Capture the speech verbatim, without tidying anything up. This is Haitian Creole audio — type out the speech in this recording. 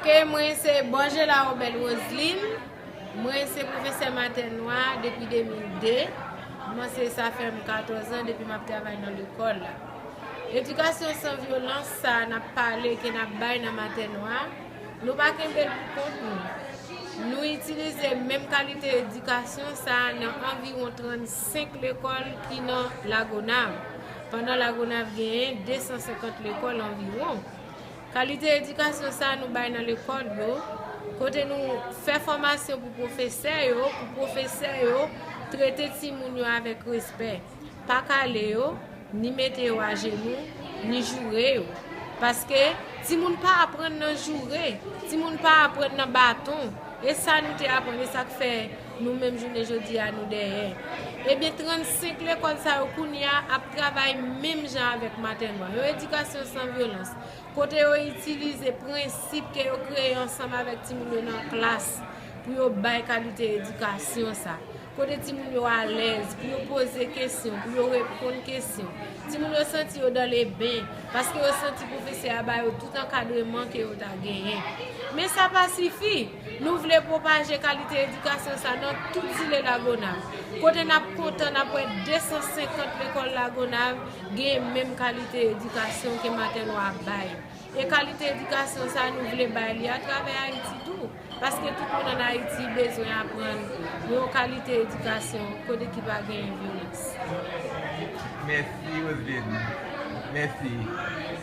E mwen se Borgela Obel Roseline. Mwen se pwofesè Matènwa depi de mil de. Mwen se, sa fè m katòz an depi m ap travay nan lekòl la. Edikasyon san vyolans sa a n ap pale ke n ap bay nan Matènwa, nou pa kenbe l pou kont nou. Nou itilize menm kalite edikasyon sa a nan anviwon trannsenk lekòl ki nan Lagonav, pandan Lagonav genyen de san senkant lekòl anviwon. Kalite edikasyon sa a nou bay nan lekòl yo, kote nou fè fòmasyon pou pwofesè yo, pou pwofesè yo trete timoun yo avèk respè, pa kale yo, ni mete yo ajenou, ni joure yo. Paske timoun pa aprann nan joure, timoun pa aprann nan baton. E sa nou te aprann, e sa k fè nou menm jounen jodi a nou dèyè. Ebyen, trannsenk lekòl sa yo kounye a ap travay menm jan avèk Matènwa. Yon edikasyon san vyolans, kote yo itilize prensip ke yo kreye ansanm avèk timoun yo nan klas pou yo bay kalite edikasyon sa. Kote timoun yo alèz pou yo poze kesyon, pou yo reponn kesyon. Timoun yo santi yo dans le bain, paske yo santi pwofesè a ba yo tout ankadreman ke yo ta genyen. Men sa pa sifi. Nou vle pwopaje kalite edikasyon sa nan tout zile Lagonav. Kote n ap kontan n ap wè de san senkant lekòl Lagonav gen menm kalite edikasyon ke Matènwa ap bay. E kalite edikasyon sa nou vle bay li atravè Ayiti tou. Paske tout moun ann Ayiti bezwen aprann yon kalite edikasyon kote ki pa genyen vyolans. Mèsi, Roseline. Mèsi.